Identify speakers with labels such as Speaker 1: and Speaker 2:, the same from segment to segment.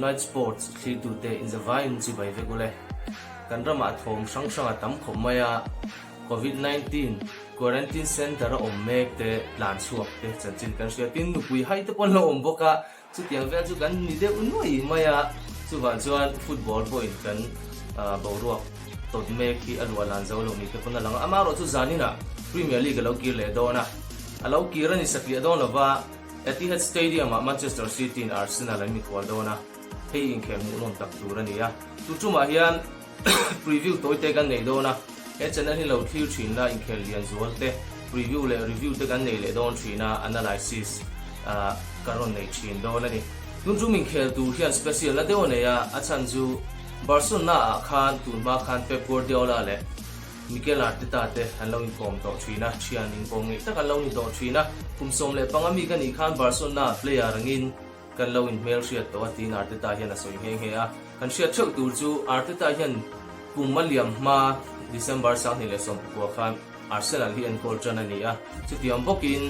Speaker 1: Unite Sports thlirtute inzavaiin chibai vek ule. Kan ramah thawm hrang hrang a tam khawp mai a, Covid 19 Quarantine Centre a awm mek te tlan chhuak te chanchin kan hria tin nupui hai te pawh an lo awm bawk a, Chutiang vel chu kan ni deuh nuai mai a, chuvang chuan football pawhin kan boruak tawt mek hi a luah lan zo lo ni te pawn a lang a. Amaherawhchu zaninah Premier League a lo kir leh dawn a, a lo kir a ni satliah dawn lova, Etihad Stadium-ah Manchester City-in Arsenal an mikhual dawn a, hei inkhel hmuhnawm tak tur a ni a. Tu tumah hian Preview tawi te kan nei dawn a, he channel hi lo thlir thin la inkhel lian zual te preview leh review te kan nei leh dawn thin a, analysis kan rawn nei thin dawn a ni. Tun tum inkhel tur hian special na deuh a nei a, a chhan chu Barcelona ah khan tun hma khan Pep Guardiola leh Mikel Arteta te an lo inkawm tawh thin a, thian inkawm ngeih tak an lo ni tawh thin a, kum 15 mi ka nih khan Barcelona player angin Kan lo inhmelhriat tawh a tiin Arteta hian a sawi nghe nghe a. Kan hriat theuh tur chu Arteta hian kum a liam hma December 2019 khan Arsenal hi enkawl tan a ni a. Chutiang bawkin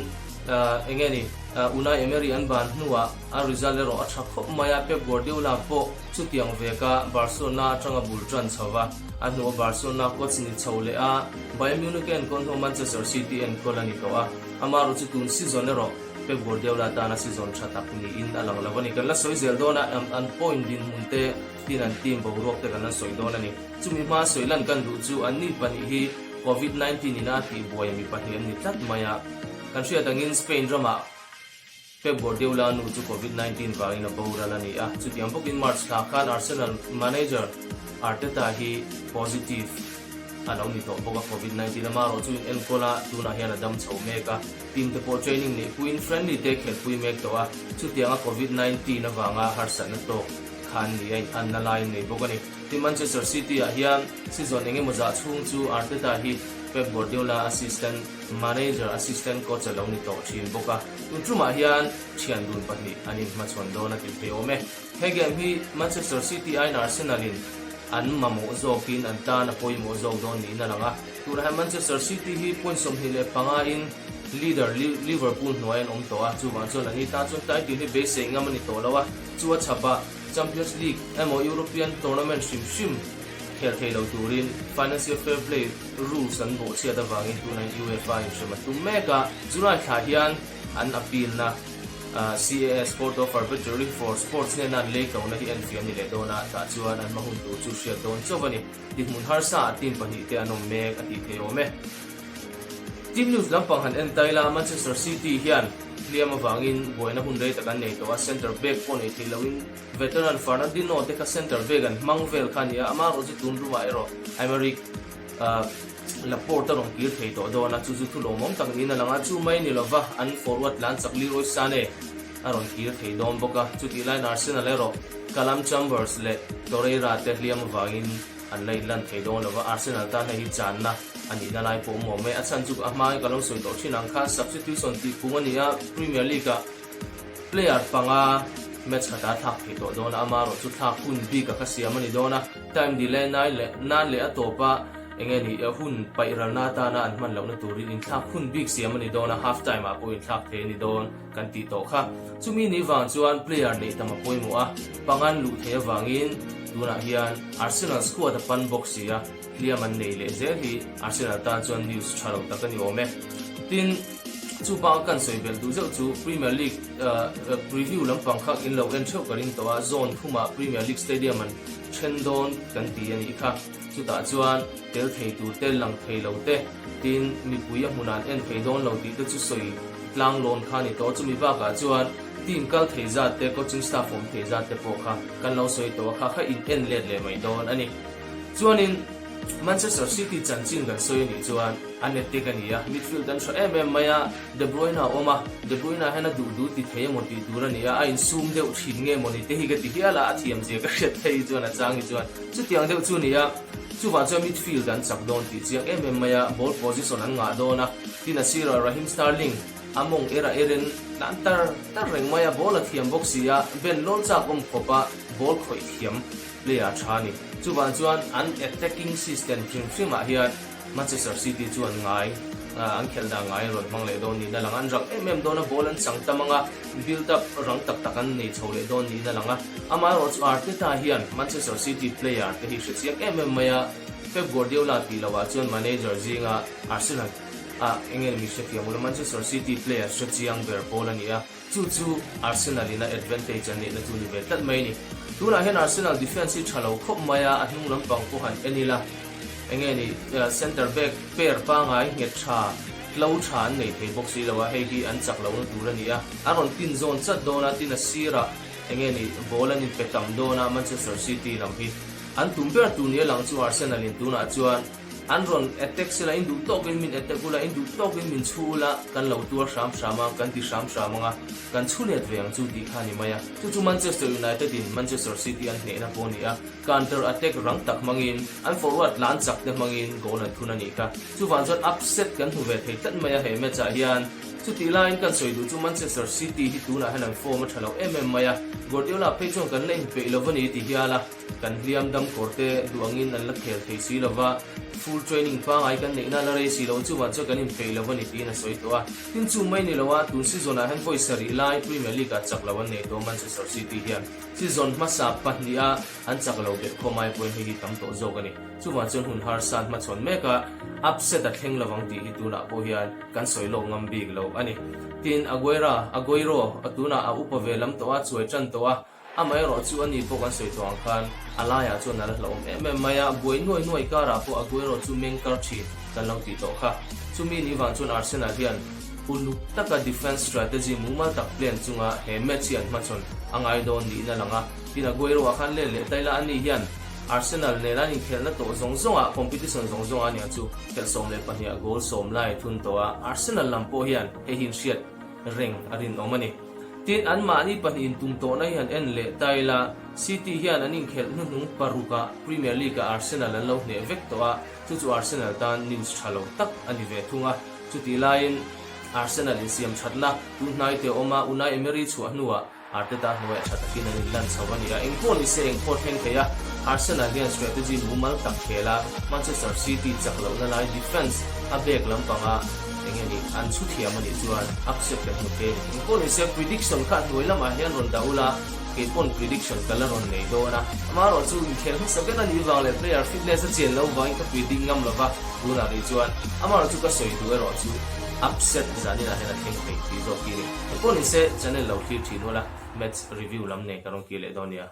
Speaker 1: eng nge ni Unai Emery an ban hnuah a result erawh a tha khawp mai a, Pep Guardiola pawh chutiang veka Barcelona atanga bul tan chho va, a hnua Barcelona coach ni chho leh a, Bayern Munich a enkawl hnuah Manchester City enkawl a ni tawh a. Amaherawhchu tun season erawh Pep Guardiola tana season tha tak niin a lang lo a ni. Kan la sawi zel dawn a, an point dinhmun te tin an team boruak te kan la sawi dawn a ni. Chumi hma sawi lan kan duh chu anni pahnih hi Covid 19 ina tihbuai mi pahnih an ni tlat mai a. Kan hriat angin Spain ramah Pep Guardiola nu chu Covid 19 vangin a boral a ni a. Chutiang bawkin March thla khan Arsenal manager Arteta hi positive a lo ni tawh bawk a Covid 19 amaherawh chu inenkawl a, tunah hian a dam chho mek a. Team te pawh training neih puiin friendly te khelhpui mek tawh a, chutianga Covid 19 avanga harsatna tawk khan ni a inanna laiin nei bawk a ni. Tin Manchester City ah hian season eng emaw zah chhung chu Arteta hi Pep Guardiola assistant manager, assistant coach a lo ni tawh thin bawk a, tun tumah hian thian dun pahnih an inhmachhawn dawn a ti thei awm e. He game hi Manchester City aiin Arsenal in an mamawh zawkin an tan a pawimawh zawk dawn niin a lang a. Tunah hian Manchester City hi point 25 in leader Liverpool hnuai an awm tawh a, chuvang chuan an ni tan chuan title hi beisei ngam a ni tawh lo a, chu a chhapah Champions League emaw European tournament hrim hrim khel thei lo turin Financial Fair Play rules an bawhchhiat avangin tunah hian UEFA in hrem a tum mek a, July thla hian an appeal na CAS, Court of Arbitrary for Sports hnena an lei tlona hi enfiah a ni leh dawn a, tah chuan an hma hun tur chu hriat dawn chauh a ni. Dinhmun harsa ah team pahnih te an awm mek a tih thei awm e. Team news lampang han en ta ila, Manchester City hian hliam avangin buaina hun rei tak an nei tawh a, centre back pawh nei thei loin veteran Fernandinho te kha centre back an hmang vel kha a ni a, amaherawh chu tun rumah erawh Aymeric Laporte a rawn kir thei tawh dawn a, chu chu thu lawmawm tak niin a lang a, chu mai ni lova an forward tlan chak Leroy Sane a rawn kir thei dawn bawk a, chutih laiin Arsenal erawh Callum Chambers leh Torreira te hliam avangin an la inlan thei dawn lova, Arsenal tan hei hi channa a nihna lai pawh awm awm e. A chhan chu a hmain ka lo sawi tawh thin ang khan substitution tih phung a ni a, Premier League-ah player panga match khatah a thlak thei tawh dawn a, amaherawh chu thlak hun bik a kha siam a ni dawn a, time delay nai leh nan leh a tawpa eng nge ni hun paih ralna atana an hman lohna turin inthlak hun bik siam a ni dawn a, half time-ah pawh inthlak thei a ni dawn. Kan tih tawh kha. Chumi ni vang chuan player neih tam a pawimawh a, pangan luh theih avangin tunah hian Arsenal squad a pan bawk si a, hliam an nei leh zel hi Arsenal tan chuan news tha lo tak a ni awm e. Tin, chu bang kan sawi belh duh zeuh chu Premier League preview lampang kha in lo en theuh ka ring tawh a, zone thumah Premier League stadium an then dawn kan ti a nih kha. Chutah chuan tel thei tur te, lang thei lo te, tin mipui a hmunah an en thei dawn lo tih te chu sawi tlang lawn kha a ni tawh. Chumi bakah chuan team kal thei zat te, coaching staff awm thei zat te pawh kha kan lo sawi tawh a, kha kha in en let leh mai dawn a ni. Chuanin Manchester City chanchin kan sawi a nih chuan an attack a ni a, midfield an tha em em mai a, De Bruyne a awm a, De Bruyne hian a duh duh ti thei emaw tih tur a ni a, a insum deuh thin nge maw ni te hi ka ti hial a, a thiam zia ka hriat phei chuan a chang hi chuan chutiang deuh chu a ni a, chuvang chuan midfield an chak dawn tih chiang em em mai a, ball position an ngah dawn a, tin a sirah Raheem Sterling a mawng era erin tlan tar tar reng mai a, ball a thiam bawk si a, ben lawl chak awm khawp a, ball khawih thiam player tha a ni. Chuvang chuan an attacking system hrim hrimah hian Manchester City chuan ngai. an khelh dan ngai rawn hmang leh dawn niin a lang a, an rang em em dawn a, ball an chang tam ang a, build up rang tak tak an nei chho leh dawn niin a lang a. Amaherawh chu Arteta hian Manchester City player te hi hre chiang em em mai a, Pep Guardiola tih loh ah chuan manager zinga Arsenal ah eng nge mi hrethiam ula Manchester City player hre chiang ber pawl a ni a. Chu chu Arsenal in a advantage an neihna chu ni ve tlat mai a ni. Tunah hian Arsenal defence hi tha lo khawp mai a, a hnung lampang pawh han en ila enge ni centre back pair pangai nghet tha, tlo tha an nei thei bawk si lo a, hei hi an chak lohna tur a ni a. A rawn tin zawn chat dawn a, tin a sirah enge ni ball an inpe tam dawn a Manchester City lam hi. An tum ber tur ni a lang chu Arsenal in tunah chuan An rawn attack sela, in duh tawkin min attack ula, in duh tawkin min chhu ula, kan lo tuar hram hram a, kan ti hram hram ang a, kan chhu let ve ang chu tih kha a ni mai a. Chu chu Manchester United in Manchester City an hnehna pawh a ni a, counter attack rang tak hmangin, an forward tlan chak te hmangin goal an thun a nih kha. Chuvang chuan upset kan hmu ve thei tlat mai a he match ah hian. Chutih laiin kan sawi duh chu Manchester City hi tunah hian an form a tha lo em em mai a, Guardiola phei chuan kan la inpeih lo a ni ti hial a. Kan hliam dam kawr te duh angin an la khel thei si lo va, full training pangai kan neihna la rei si lo chuvang chuan kan inpeih lo a ni tiin a sawi tawh a. Tin chu mai ni lo a, tun season ah hian vawi sarih lai Premier League ah chak lo an nei tawh Manchester City hian season hmasa pahniha an chak lo belh khawm ai pawhin hei hi tam tawh zawk a ni. Chuvang chuan hun harsa an hmachhawn mek a, upset a thleng lovang tih hi tunah pawh hian kan sawi lawk ngam bik lo a ni. Tin Aguera, Aguero, a tunah a upa ve lam tawh a, chuai tan tawh a, Amaherawh chu ani pawh kan sawi tawh ang khan a laiah chuan a la hlauhawm em em mai a, buai nuai nuai karah pawh Aguero chu meng kar thin kan lo tih tawh kha. Chumi ni vang chuan Arsenal hian uluk taka defence strategy mumal tak plan chunga he match hi an hmachhawn a ngai dawn niin a lang a. Tin Aguero ah khan let leh ta ila ani hian Arsenal nen an inkhelhna tawh zawng zawngah competition zawng zawngah ania chu khelh 12 ah goal sawm lai a thun tawh a, Arsenal lam pawh hian hei hi inhriat reng a rinawm a ni. Tin, anmahni pahnihin tum tawhna hi han en leh ta ila, City hian an inkhelh hnuhnung parukah Premier League-ah Arsenal an lo hneh vek tawh a, chu chu Arsenal tan news tha lo tak a ni ve thung a. Chutih laiin Arsenal insiam thatna tun hnai te a awm a, Unai Emery chhuah hnuah Arteta hnuaiah tha takin an inlan chho a ni a, engpawh ni se engpawh thleng thei a, Arsenal hian strategy mumal tak khel a, Manchester City chak lohna lai defence a bek lampanga eng nge ni an chhu thiam a nih chuan upset kan hmu thei a ni. Engpawh ni se prediction kha hnuai lamah hian rawn dah ula, kei pawn prediction ka la rawn nei dawn a, amaherawh chu inkhel hmasa ber a nih vang leh player fitness a chian loh vangin ka predict ngam lova tunah rih chuan amaherawh chu ka sawi duh erawh chu upset zaninah hian a thleng thei tih zawk hi a ni. Engpawh ni se channel lo thlir thin ula match review lam nen ka rawn kir leh dawn nia.